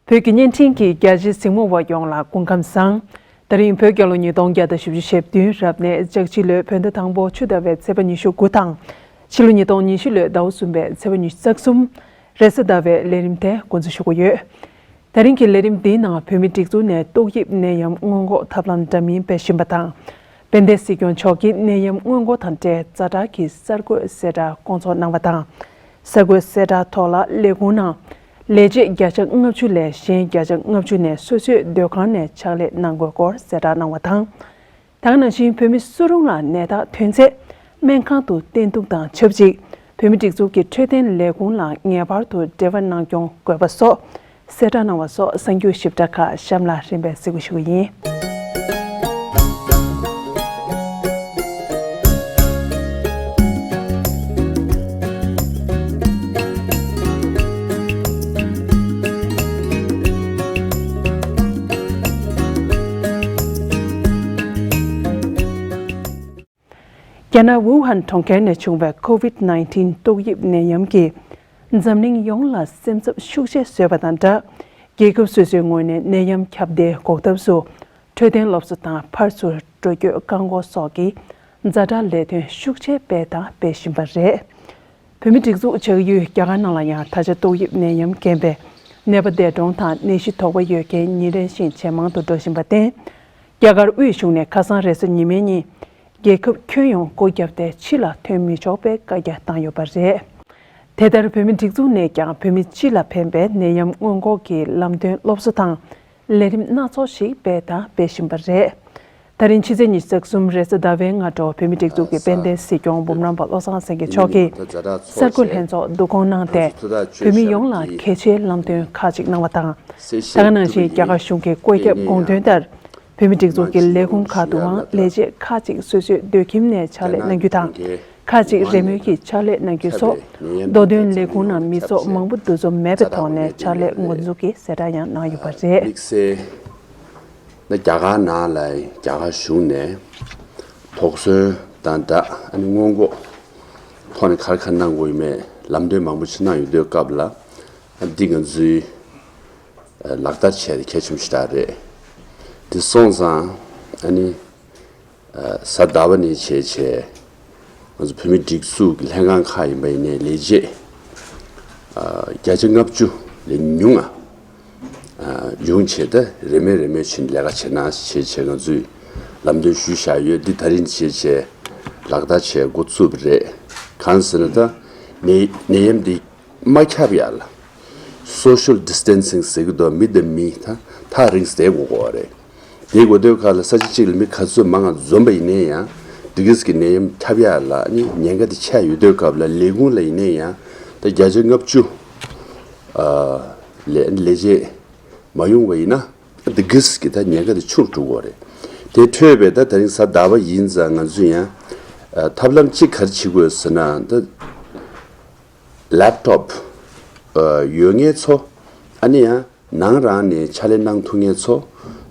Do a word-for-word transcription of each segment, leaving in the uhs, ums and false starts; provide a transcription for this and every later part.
བོད་ཀྱི་བརྙན་འཕྲིན་གྱི་རྒྱ་ཆེའི་གཟིགས་མོ་བ་ཡོངས་ལ་སྐུ་ཁམས་བཟང་། ད་རིང་བོད་རྒྱལ་ལོ་ཉིས་སྟོང་བརྒྱ་དང་བཞི་བཅུ་ཞེ་བདུན་རབ་གནས་ལྕགས་བྱི་ལོའི་བོད་ཟླ་དང་པོ་ཆུ་ཟླ་བའི་ཚེས་པ་ཉི་ཤུ་དགུ་དང་། ཕྱི་ལོ་ཉིས་སྟོང་ཉི་བཞི་ལོའི་ཟླ་བ་གསུམ་པའི་ཚེས་པ་ཉི་ཤུ་རྩ་གསུམ། རེས་གཟའ་ཟླ་བའི་ལས་རིམ་དེ་འགོ་འཛུགས་ཞུ་གི་ཡོད། ད་རིང་གི་ལས་རིམ་འདིའི་ནང་བོད་མིའི་སྒྲིག་འཛུགས་ནས་ཏོག་དབྱིབས་ནད་ཡམས་སྔོན་འགོག་ཐབས་ལམ་འདྲ་མིན་སྤེལ་བཞིན་པ་དང་། དཔལ་ལྡན་སྲིད་སྐྱོང་མཆོག་གིས་ནད་ཡམས་སྔོན་འགོག་དང་འབྲེལ་ཛ་དྲག་གི་གསར་འགོད་གསལ་བསྒྲགས་སྐོང་ཚོགས་གནང་བ་དང་། གསར་འགོད་གསལ་བསྒྲགས་ཐོག་ལ་ལས་ཁུངས་ནང་ལས་བྱེད་བརྒྱ་ཆ་ལྔ་བཅུ་ལས་གཞན་བརྒྱ་ཆ་ལྔ་བཅུ་ནས་སོ་སོའི་སྡོད་ཁང་ནས་ཕྱག་ལས་གནང་དགོས་སྐོར་གསལ་བསྒྲགས་གནང་བ་དང་། ད་ག་ནང་བཞིན་བོད་མི་སུ་རུང་ལ་ནད་རྟགས་ཐོན་ཚེ་སྨན་ཁང་དུ་བསྟེན་གཏུགས་དང་ཆབས་ཅིག་བོད་མི་སྒྲིག་འཛུགས་ཀྱི་འཕྲོད་བསྟེན་ལས་ཁུངས་ལ་ངེས་པར་དུ་འབྲེལ་བ་གནང་སྐྱོང་དགོས་པ་སོགས་གསལ་བསྒྲགས་གནང་བ་སོགས་གསར་འགྱུར་ཞིབ་ཕྲ་ཁག་གཤམ་ལ་རིམ་པས་གཟིགས་པ་ཞུ་གི་ཡིན། རྒྱ་ནག་ཝུ་ཧན་གྲོང་ཁྱེར་ནས་བྱུང་བའི་ཀོ་ཝིད་ནའིན་ཊིན་ཏོག་དབྱིབས་ནད་ཡམས་ཀྱིས་འཛམ་གླིང་ཡོངས་ལ་སེམས་འཚབ་ཤུགས་ཆེ་བཟོས་པ་དང་སྦྲགས། རྒྱལ་ཁབ་སོ་སོའི་ངོས་ནས་ནད་ཡམས་ཁྱབ་གདལ་འགོག་ཐབས་སུ་འཕྲོད་བསྟེན་སློབ་གསོ་དང་ཕར་ཚུར་འགྲོ་སྐྱོད་བཀག་འགོག་སོགས་ཀྱི་ཛ་དྲག་ལས་དོན་ཤུགས་ཆེ་སྤེལ་དང་སྤེལ་བཞིན་པ་རེད། བོད་མི་སྒྲིག་འཛུགས་བྱ་གི་ཡུལ་རྒྱ་གར་ནང་ལ་ཡང་ད་ཆ་ཏོག་དབྱིབས་ནད་ཡམས་རྐྱེན་པས་ནད་པ་འདས་གྲོངས་དང་ནད་གཞི་དོགས་པ་ཡོད་མཁན་ཉིན་རེ་བཞིན་ཇེ་མང་དུ་འགྲོ་བཞིན་པར་བརྟེན། རྒྱ་གར་དབུས་གཞུང་ནས་ཁ་སང་རེས་གཟའ་ཉི་མའི་ཉིན། རྒྱལ་ཁབ་ཁྱོན་ཡོངས་སྒོ་བརྒྱབ་སྟེ་ཕྱི་ལ་ཐོན་མི་ཆོག་པའི་བཀའ་རྒྱ་བཏང་ཡོད་པ་རེད། དེ་ལྟར་བོད་མི་སྒྲིག་འཛུགས་ནས་ཀྱང་བོད་མི་སྤྱི་ལ་ཕན་པའི་ནད་ཡམས་སྔོན་འགོག་གི་ལམ་སྟོན་སློབ་གསོ་དང་ལས་རིམ་སྣ་ཚོགས་ཤིག་སྤེལ་དང་སྤེལ་བཞིན་པ་རེད། ད་རིང་ཕྱི་ཚེས་ཉི་ཤུ་རྩ་གསུམ་རེས་གཟའ་ཟླ་བའི་སྔ་དྲོ་བོད་མི་སྒྲིག་འཛུགས་ཀྱི་དཔལ་ལྡན་སྲིད་སྐྱོང་འབུམ་རམས་པ་བློ་བཟང་སེང་གེ་མཆོག་གིས་གསར་འགོད་ལྷན་ཚོགས་བསྡུ་སྐོང་གནང་སྟེ་བོད་མི་ཡོངས་ལ་གལ་ཆེའི་ལམ་སྟོན་ཁག་ཅིག་གནང་བ་དང་། ད་ག་ནང་བཞིན་རྒྱ་གར་གཞུང་གི་བཀོད་ཁྱབ་དགོངས་དོན་ལྟར། བོད་མི་སྒྲིག་འཛུགས་ཀྱི་ལས་ཁུངས་ཁག་ཏུའང་ལས་བྱེད་ཁག་ཅིག་སོ་སོའི་སྡོད་ཁྱིམ་ནས་ཕྱག་ལས་གནང་རྒྱུ་དང་། ཁག་ཅིག་རེས་མོས་ཀྱིས་ཕྱག་ལས་གནང་རྒྱུ་སོགས་མདོ་དོན་ལས་ཁུངས་ནང་མི་ཚོགས་མང་པོ་འདུ་འཛོམས་མེད་པའི་ཐོག་ནས་ཕྱག་ལས་འགོ་འཛུགས་ཀྱི་གསལ་བསྒྲགས་ཡང་གནང་ཡོད་པ་རེད། དམིགས་བསལ་ན་རྒྱ་གར་ནང་ལ་རྒྱ་གར་གཞུང་ནས་དོགས་ཟོན་དང་སྦྲགས་ཨ་ནི་སྔོན་འགོག་ཐོག་ནས་ག་རེ་ག་རེ་གནང་དགོས་ཡོད་མེད་ལམ་སྟོན་མང་པོ་ཞིག་གནང་ཡོད་དུས་སྐབས་ལ་ཨ་འདི་ང་ཚོའི་ལག་བསྟར་བྱས་ཏེ་གལ་ཆེན་པོ་ཞིག་རེད། དེ་སོང་ཙང་ཨ་ནི་གཟའ་ཟླ་བ་ནས་བྱས་བྱས་ང་ཚོ་བོད་མི་སྒྲིག་འཛུགས་ཀྱི་ལྷན་ཁང་ཁག་ཡིན་པ་ཡིན་ནའི་ལས་བྱེད་བརྒྱ་ཆ་ལྔ་བཅུ་ལས་ཉུང་ང་ཡོང་བྱས་ཏེ་རེས་མོས་རེས་མོས་བྱས་ནས་ལས་ཀ་བྱེད་གནང་བྱས་བྱས་ང་ཚོས་ལམ་སྟོན་ཞུས་བཞག་ཡོད། འདི་ད་རིང་བྱས་བྱས་ལག་བསྟར་བྱས་འགོ་བཙུགས་པ་རེད། གང་ཟེར་ན་ད་ནད་ནད་ཡམས་འདི། མ་ཁྱབ་ཡ་ལ། སོ་ཤལ་ཌི་སི་ཊན་སིང་ཟེར་གི་འདུག་མི་དང་མི་ཐག་ཐག་རིང་ཙམ་བསྡད་དགོས་ཀྱི་རེད། བསྡད་དགོས་དུས་སྐབས་ལ་ས་ཆ་གཅིག་ལ་མི་ག་ཚོད་མང་ང་འཛོམས་པ་ཡིན་ནའི་ཡང་འདི་གིས་ཀྱི་ནད་ཡམས་ཁྱབ་ཡ་ལ་ནི་ཉེན་ཁ་དེ་ཆགས་ཡོད་དུས་སྐབས་ལ་ལས་ཁུངས་ལ་ཡིན་ནའི་ཡང་ད་བརྒྱ་ཆ་ལྔ་བཅུ་ལས་ལས་བྱེད་མ་ཡོང་བ་ཡིན་ན་འདི་གིས་ཀྱི་ད་ཉེན་ཁ་དེ་ཆུང་དུ་འགྲོ་གི་རེད། དེ་འཕྲོས་པའི་ད་དེ་རིང་གཟའ་ཟླ་བ་ཡིན་ཙང་ང་ཚོས་ཡང་ཐབས་ལམ་གཅིག་ག་རེ་བྱེད་དགོས་ཟེར་ན་ད། ལེབ་ཊོབ་ཡོད་མཁན་ཚོ་ཨ་ནི་ཡང་ནང་རང་ནས་ཕྱག་ལས་གནང་ཐུབ་མཁན་ཚོ་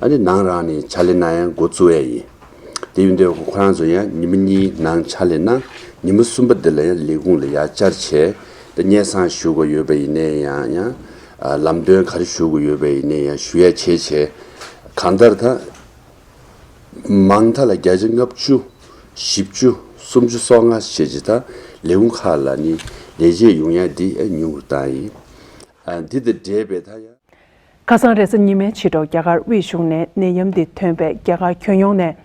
ཨ་ནི་ནང་རང་ནས་ཕྱག་ལས་གནང་ཡ་འགོ་བཙུགས་ཡ་ཡིན། དེ་ཡིན་དུས་ཁོ་རང་ཚོ་ཡང་ཉི་མ་གཉིས་ནང་ཕྱག་ལས་གནང་ཉི་མ་གསུམ་པ་དེ་ལ་ཡང་ལས་ཁུངས་ལ་ཡར་བཅར་བྱས་ད་སྙན་སེང་ཞུ་དགོས་ཡོད་པ་ཡིན་ནའི་ཡང་ཡང་ལམ་སྟོན་ག་རེ་ཞུ་དགོས་ཡོད་པ་ཡིན་ནའི་ཡང་ཞུ་ཡ་བྱས་བྱས་གང་ལྟར་ད། མང་མཐའ་ལ་བརྒྱ་ཆ་ལྔ་བཅུ། བཞི་བཅུ། སུམ་ཅུ། སོ་ལྔ་བྱས་ཀྱི་ད་ལས་ཁུངས་ཁག་ལ་ནི་ལས་བྱེད་ཡོང་ཡ་འདི་ཨེ་ཉུང་རུ་བཏང་ཡིན། ཨ་འདི་དང་འབྲེལ་བའི་ད་ཡང་། ཁ་སང་རེས་གཟའ་ཉི་མའི་ཕྱི་དྲོ་རྒྱ་གར་དབུས་གཞུང་ནས་ནད་ཡམས་འདི་ཐོན་པའི་རྒྱ་གར་ཁྱོན་ཡོངས་ནས་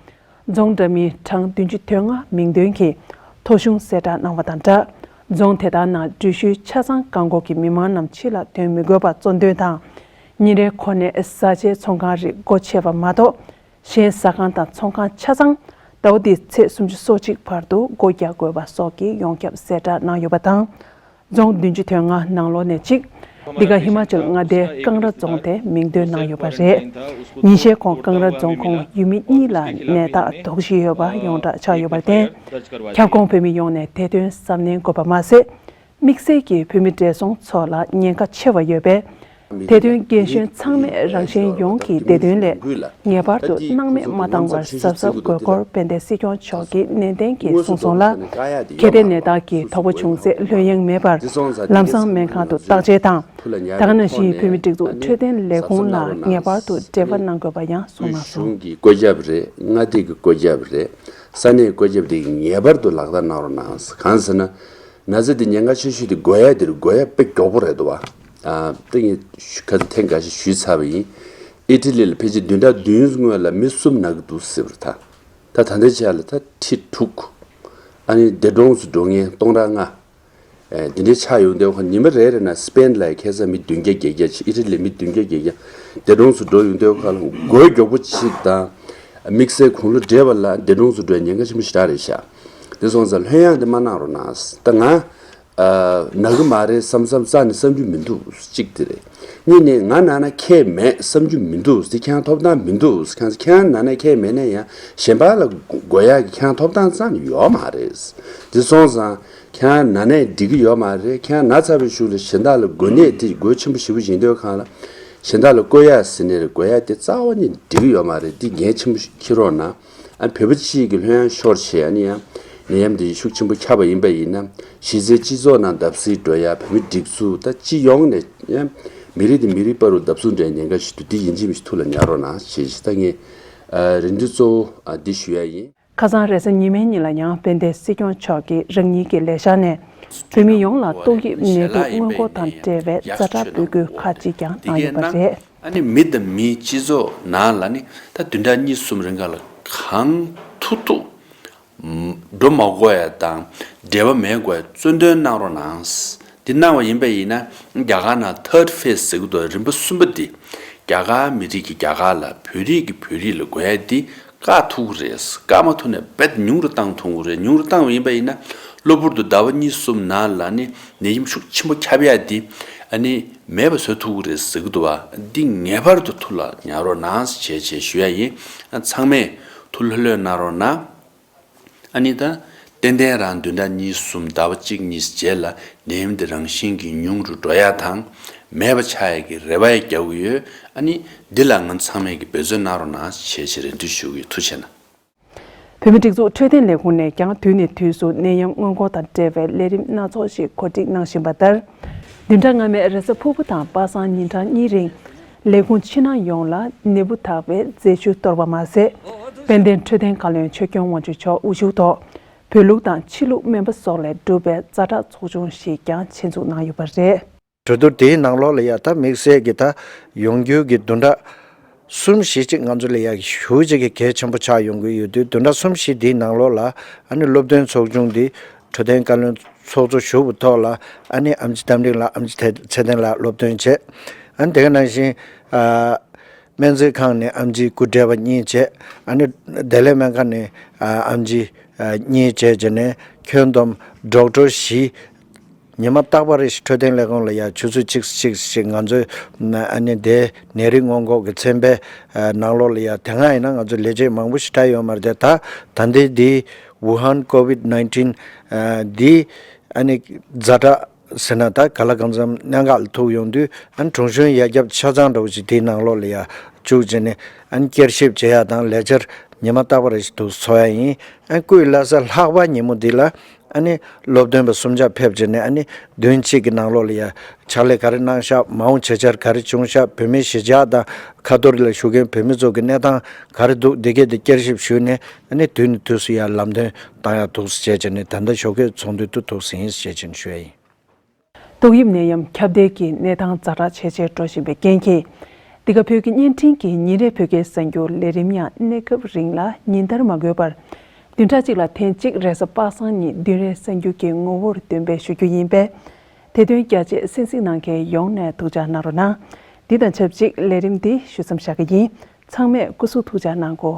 རྫོང་འདྲ་མིན་གྲངས་བདུན་ཅུ་དོན་ལྔ་མིང་འདོན་གྱིས་ཐོ་གཞུང་གསལ་བསྒྲགས་གནང་བ་དང་སྦྲགས། རྫོང་དེ་དག་ནང་འགྲུལ་བཞུད་ཆ་ཚང་བཀག་འགོག་གིས་མི་མང་རྣམས་ཕྱི་ལ་ཐོན་མི་དགོས་པ་གཙོ་འདོན་དང་། ཉིན་རེའི་ཁོ་ནའི་བཟའ་བཅའི་ཚོང་ཁང་རིགས་སྒོ་ཕྱེ་བ་མ་གཏོགས། གཞན་ཟ་ཁང་དང་ཚོང་ཁང་ཆ་ཚང་ཟླ་བ་འདིའི་ཚེས་སུམ་ཅུ་སོ་གཅིག་བར་དུ་སྒོ་རྒྱག་དགོས་པ་སོགས་ཀྱི་ཡོངས་ཁྱབ་གསལ་བསྒྲགས་གནང་ཡོད་པ་དང་། རྫོང་བདུན་ཅུ་དོན་ལྔ་ནང་ལོགས་ནས་གཅིག་འདི་ག་ཧི་མ་ཅལ་མངའ་སྡེའི་ཀང་ར་རྫོང་དེ་མིང་འདོན་གནང་ཡོད་པ་རེད། ཉིན་ཤས་གོང་ཀང་ར་རྫོང་ཁོངས་ཡུལ་མི་གཉིས་ལ་ནད་རྟགས་དོགས་གཞི་ཡོད་པ་ཡོངས་གྲགས་ཆགས་ཡོད་པར་བརྟེན། ཁྱབ་ཁོངས་བོད་མི་ཡོངས་ནས་དེ་དོན་གཟབ་ནན་དགོས་པ་མ་ཟད། དམིགས་བསལ་གྱིས་བོད་མི་བགྲེས་སོང་ཚོ་ལ་ཉེན་ཁ་ཆེ་བ་ཡོད་པས། དེ་དོན་རྒན་གཞོན་ཚང་མས་རང་གཞན་ཡོངས་ཀྱི་བདེ་དོན་སླད་ངེས་པར་དུ་སྣང་མེད་མ་བཏང་བར་གཟབ་གཟབ་དགོས་སྐོར་དཔལ་ལྡན་སྲིད་སྐྱོང་མཆོག་གིས་ནན་ཏན་གྱིས་གསུངས་སོང་ལ། ཁེ་ལས་ནད་རྟགས་ཀྱི་དོགས་པ་བྱུང་ཚེ་ལྷོད་གཡེང་མེད་པར་ལམ་སང་སྨན་ཁང་དུ་བརྟག་དཔྱད་དང་། ད་ག་ནང་བཞིན་བོད་མིའི་སྒྲིག་འཛུགས་འཕྲོད་བསྟེན་ལས་ཁུངས་ལ་ངེས་པར་དུ་འབྲེལ་བ་གནང་དགོས་པ་ཡང་གསུངས་གནང་སོང་། གཞུང་གི་བཀོད་ཁྱབ་རེད། མངའ་སྡེ་གི་བཀོད་ཁྱབ་རེད། ས་གནས་བཀོད་ཁྱབ་དེ་ངེས་པར་དུ་ལག་བསྟར་གནང་རོགས་གནང་། གང་ཟེར་ན། ན་ཚ་འདི་ཉེན་ཁ་ཆེ་ཤོས་དེ་འགོས་ཡ་དེ་རེད། འགོས་ཡ་དཔེ་མགྱོགས་པོ་རེད་འདུག་བ། ཨ། དེ་ངས་ཁ་ཐེངས་འགའ་ཞིག་ཞུས་ཚར་བ་ཡིན། ཨི་ཊ་ལི་ལ་ཕལ་ཆེར་བདུན་ཕྲག་བདུན་སྔོན་ལ་མི་གསུམ་ན་གི་འདུག་ཟེར་བ་རེད་ད། ད་ད་ལྟའི་ཆ་ལ་ད་ཁྲི་དྲུག་ཨ་ནི་འདས་གྲོངས་སུ་འགྲོ་མཁན་སྟོང་ཕྲག་ལྔ། ཨེ། འདི་འདྲའི་ཆགས་ཡོང་དུས་ཁ་ཉི་མ་རེ་རེ་ན་སི་པེན་ལ་ཁ་སང་མི་བདུན་བརྒྱ་བརྒྱད་བརྒྱ་ཅིག་ཨི་ཊ་ལི་ལ་མི་བདུན་བརྒྱ་བརྒྱད་བརྒྱ་འདས་གྲོངས་སུ་འགྲོ་ཡོང་དུས་ཁ་ལ་འགོས་མགྱོགས་པོ་ཅིག་དང་། དམིགས་བསལ་དགུང་ལོ་བགྲེས་པ་ལ་འདས་གྲོངས་སུ་འགྲོ་བའི་ཉེན་ཁ་ཆེན་པོ་ཞེ་དྲག་རེད་ཤག་དེ་སོང་ཙང་ལྷོད་གཡེང་དེ་མ་གནང་རོགས་གནང་། ད་ང་ཨ། ན་གི་མ་རེད་བསམ་བསམ་རྩ་ནས་བསམ་རྒྱུ་མི་འདུག་གཅིག་དེ་རེད། གཉིས་ནས་ང་ན་ན་ཁྱད་མེད་བསམ་རྒྱུ་མི་འདུག་དེ་ཁྱེད་རང་ཐོབ་ཐང་མི་འདུག་ཁྱེད་རང་ན་ན་ཁྱད་མེད་ན་ཡང་གཞན་པ་ལ་འགོས་ཡག་གི་ཁྱེད་རང་ཐོབ་ཐང་རྩ་ནས་ཡོད་མ་རེད། དེ་སོང་ཙང་། ཁྱེད་རང་ན་ནས་འགྲིག་གི་ཡོད་མ་རེད། ཁྱེད་རང་ན་ཚ་བའི་གཞུག་ལ་གཞན་དག་ལ་འགོས་ནད་དེ་འགོས་ཆེན་པོ་ཞེ་པོ་ཡིན་དུས་གང་ལ། གཞན་དག་ལ་བཀོལ་ཡག་ཟེར་ནས་རེད། འགོས་ཡག་དེ་རྩ་བ་ནས་འགྲིག་གི་ཡོད་མ་རེད། འདི་འགན་ཆེན་པོ་ཞིག་འཁྱེར་རོགས་གནང་། ཨ། བོད་པ་སྤྱི་ཡི་གི་ལྷོད་ཡངས་ཤོར་བྱས། ཨ་ནི་ཡང་ནད་ཡམས་འདི་ཤུགས་ཆེན་པོ་ཁྱབ་པ་ཡིན་པ་ཡིན་ན། གཞི་རྩའི་སྤྱི་ཚོགས་ནང་བརྡབ་གསིག་འགྲོ་ཡག་བོད་མི་སྒྲིག་འཛུགས་ད་སྤྱི་ཡོངས་ནས་ཡང་མི་རིགས་དང་མི་རིགས་བར་དུ་བརྡབ་གསིག་འགྲོ་ཡག་ཉེན་ཁ་ཞིག་འདུག་འདི་ཡིན་གཅིག་མིན་གཅིག་ཐུགས་ལ་ཉར་རོགས་གནང་ཞེས་ཞུ། ད་ངས་ཨ། རེ་འདུན་གཙོ་བོ་ཨ། འདི་ཞུ་ཡག་ཡིན། ཁ་སང་རེས་གཟའ་ཉི་མའི་ཉིན་ལ་ཡང་དཔལ་ལྡན་སྲིད་སྐྱོང་མཆོག་གིས་རང་ཉིད་ཀྱི་ལས་ཤག་ནས་བོད་མི་ཡོངས་ལ་ཏོག་དབྱིབས་ནད་དུག་སྔོན་འགོག་དང་འབྲེལ་བའི་ཛ་དྲག་འབོད་སྐུལ་ཁག་ཅིག་ཀྱང་གནང་ཡོད་པ་རེད། ཨ་ནི་མི་དང་མིའི་སྤྱི་ཚོགས་ནང་ལ་ནི་ད་བདུན་ཕྲག་གཉིས་གསུམ་རིང་ག་ལ་གང་ཐུབ་ཐུབ་འགྲོ་མ་དགོས་ཡ་དང་འབྲེལ་བ་མེད་དགོས་ཡ་གཙོ་འདོན་གནང་རོགས་གནང་། འདི་གནང་བ་ཡིན་པ་ཡིན་ན་རྒྱ་གར་ནང་third phase་ཟེར་གི་འདུག་རིམ་པ་གསུམ་པ་འདི་རྒྱ་གར་མི་རིགས་ཀྱིས་རྒྱ་གར་ལ་བོད་རིགས་ཀྱིས་བོད་རིགས་ལ་འགོས་ཡ་འདི་བཀག་ཐུབ་ཀྱི་རེད། བཀག་མ་ཐུབ་ནས་རྦད་ཉུང་རུ་བཏང་ཐུབ་ཀྱི་རེད། ཉུང་རུ་བཏང་བ་ཡིན་པ་ཡིན་ན་གློ་བུར་དུ་ཟླ་བ་གཉིས་གསུམ་ནང་ལ་ནི་ནད་ཡམས་ཤུགས་ཆེན་པོ་ཁྱབ་ཡ་འདི་ཨ་ནི་མེད་པ་བཟོ་ཐུབ་ཀྱི་རེད་ཟེར་གི་འདུག་བ། འདི་ངེས་པར་དུ་ཐུགས་ལ་ཉར་རོགས་གནང་ཞེས་ཞེས་ཞུ་ཡ་ཡིན། ཨ། ཚང་མས་ཐུགས་ལྷོད་ལྷོད་གནང་རོགས་གནང་། ཨ་ནི་ད་ཏན་ཏན་རང་བདུན་ཕྲག་གཉིས་གསུམ་ཟླ་བ་གཅིག་གཉིས་རྗེས་ལ་ནད་ཡམས་འདི་རང་བཞིན་གྱིས་ཉུང་རུ་འགྲོ་ཡ་དང་མེད་པ་ཆགས་ཡ་གི་རེ་བ་ཡང་རྒྱག་གི་ཡོད། ཨ་ནི་འདི་ལ་ང་ཚང་མས་ཀྱི་འབད་བརྩོན་གནང་རོགས་གནང་ཞེས་ཞེས་རེ་འདུན་ཞུ་གི་ཡོད། ཐུགས་རྗེ་གནང་། བོད་མིའི་སྒྲིག་འཛུགས་འཕྲོད་བསྟེན་ལས་ཁུངས་ནས་ཀྱང་དུས་ནས་དུས་སུ་ནད་ཡམས་སྔོན་འགོག་དང་འབྲེལ་བའི་ལས་རིམ་སྣ་ཚོགས་ཤིག་གོ་སྒྲིག་གནང་བཞིན་པ་ལྟར། བདུན་ཕྲག་སྔ་མའི་རེས་གཟའ་ཕུར་བུ་དང་པ་སངས་ཉིན་གྲངས་གཉིས་རིང་། ལས་ཁུངས་ཕྱི་ནང་ཡོངས་ལ་ནད་འབུ་དག་པའི་རྫས་ཆུ་གཏོར་བ་མ་ཟད། དཔལ་ལྡན་འཕྲོད་བསྟེན་བཀའ་བློན་ཆོས་སྐྱོང་དབང་ཕྱུག་མཆོག་དབུ་བཞུགས་ཐོག་བོད་ལུགས་དང་ཕྱི་ལུགས་སྨན་པ་སོགས་ལས་གྲུབ་པའི་ཛ་དྲག་ཚོགས་ཆུང་ཞིག་ཀྱང་ཆེད་འཛུགས་གནང་ཡོད་པ་རེད། གྲོས་བསྡུར་དེའི་ནང་ལོགས་ལ་ཡ་ད་དམིགས་བསལ་གྱི་ད་ཡོང་རྒྱུ་གི་བདུན་ཕྲག་གསུམ་བཞི་ཅིག་ང་ཚོ་ལ་ཡ་ཞེ་ཅིག་གི་གལ་ཆེན་པོ་ཆགས་ཡོང་གི་ཡོད་དུས། བདུན་ཕྲག་གསུམ་བཞི་དེའི་ནང་ལོགས་ལ་ཨ་ནི་སློབ་སྟོན་ཚོགས་ཆུང་འདི་འཕྲོད་བསྟེན་བཀའ་བློན་ཚོགས་གཙོ་ཞུ་བའི་ཐོག་ལ་ཨ་ནི་ཨེམ་ཆི་རྟ་མགྲིན་ལགས། ཨེམ་ཆི་ཚེ་བརྟན་ལགས་སློབ་སྟོན་བྱས། ཨ་ནི་དེ་ག་ནང་བཞིན་ཨ་སྨན་རྩིས་ཁང་ནས་ཨེམ་ཆི་སྐུ་བགྲེས་པ་གཉིས་བྱས། ཨ་ནི་བདེ་ལེགས་སྨན་ཁང་ནས་ཨ་ཨེམ་ཆི་ཨ་གཉིས་བྱས་བྱས་ནས་ཁྱོན་བསྡོམས་ཌོག་ཊར་བཞི། ཉི་མ་རྟག་པར་རེ་བཞིན་འཕྲོད་བསྟེན་ལས་ཁུངས་ལ་ཡ་ཆུ་ཚོད་གཅིག་གཅིག་ཞིག་ང་ཚོའི་ཨ་ནི་དེ་ནད་རིགས་སྔོན་འགོག་གི་ཚན་པའི་ནང་ལོགས་ལ་ཡ། དེ་སྔ་ཡིན་ན་ང་ཚོ་ལས་བྱེད་མང་པོ་ཞིག་གྲས་ཡོད་མ་རེད་དེ། ད་ད་ལྟའི་འདི་ཝུ་ཧན་ཀོ་ཝིད་ནའིན་ཊིན་འདི་ཨ་ནི་ཛ་དྲག་ཟེར་ན་ད་ག་ལ་གང་འཚམ་གནད་འགག་ལ་ཐུག་ཡོང་དུས། ཨ་ནི་དྲུང་གཞོན་ཡ་རྒྱབ་ཆ་ཚང་འདྲ་བོ་ཞིག་དེའི་ནང་ལོགས་ལ་ཡ་བཅུག་བྱས་ནས་ཨ་ནི་བསྐྱར་ཞིབ་བྱེད་ཡ་དང་ལས་འཆར་ཉི་མ་རྟག་པར་རེ་བཞིན་དུ་འཚོགས་ཡ་ཡིན། ཨ་ནི་སྐུའི་བླ་གཟའ་ལྷག་པ་ཉིན་མོ་འདི་ལ་ཨ་ནི་སློབ་སྟོན་པ་གསུམ་ཆ་ཕེབས་བྱས་ནས་ཨ་ནི་བདུན་གཅིག་གི་ནང་ལོགས་ལ་ཡ་ཕྱག་ལས་ག་རེ་གནང་ཤག་མ་འོངས་བྱེད་འཆར་ག་རེ་བྱུང་ཤག་བོད་མིའི་གཞིས་ཆགས་དང་ཁ་ཐོར་ལ་བཞུགས་མཁན་བོད་མི་ཚོ་གི་གནས་སྟངས་ག་རེ་འདུག་འདི་གས་དེ་བསྐྱར་ཞིབ་ཞུས་ནས་ཨ་ནི་དུས་ནས་དུས་སུ་ཡ་ལམ་སྟོན་བཏང་ཡ་འདུག་སེ་བྱས་བྱས་ནས། ད་ལྟ་ཞོགས་ཀས་ཚོགས་འདུ་དུ་འདུག་སེ་ཡིན་ཞེས་བྱས་ནས་ཞུ་ཡ་ཡིན། ཏོག་དབྱིབས་ནད་ཡམས་ཁྱབ་གདལ་གྱི་གནས་སྟངས་ཛ་དྲག་ཇེ་ཆེར་འགྲོ་བཞིན་པའི་རྐྱེན་གྱིས། འདི་ག་བོད་ཀྱི་བརྙན་འཕྲིན་གྱི་ཉིན་རེའི་བོད་སྐད་གསར་འགྱུར་ལས་རིམ་ཡང་གནས་སྐབས་རིང་ལ་ཉིན་ལྟར་མ་འགོད་པར། བདུན་ཕྲག་གཅིག་ལ་ཐེངས་གཅིག་རེས་གཟའ་པ་སངས་ཉིན་བདུན་རེའི་གསར་འགྱུར་གྱི་ངོ་བོར་འདོན་སྤེལ་ཞུ་རྒྱུ་ཡིན་པས། དེ་དོན་རྒྱ་ཆེ་གསན་གཟིགས་གནང་མཁན་ཡོངས་ནས་ཐུགས་ཅག་གནང་རོགས་གནང་། འདི་དང་ཆབས་ཅིག་ལས་རིམ་འདི་ཞུ་མཚམས་བཞག་གི་ཡིན། ཚང་མས་སྐུ་གཟུགས་ཐུགས་ཅག་གནང་གོ།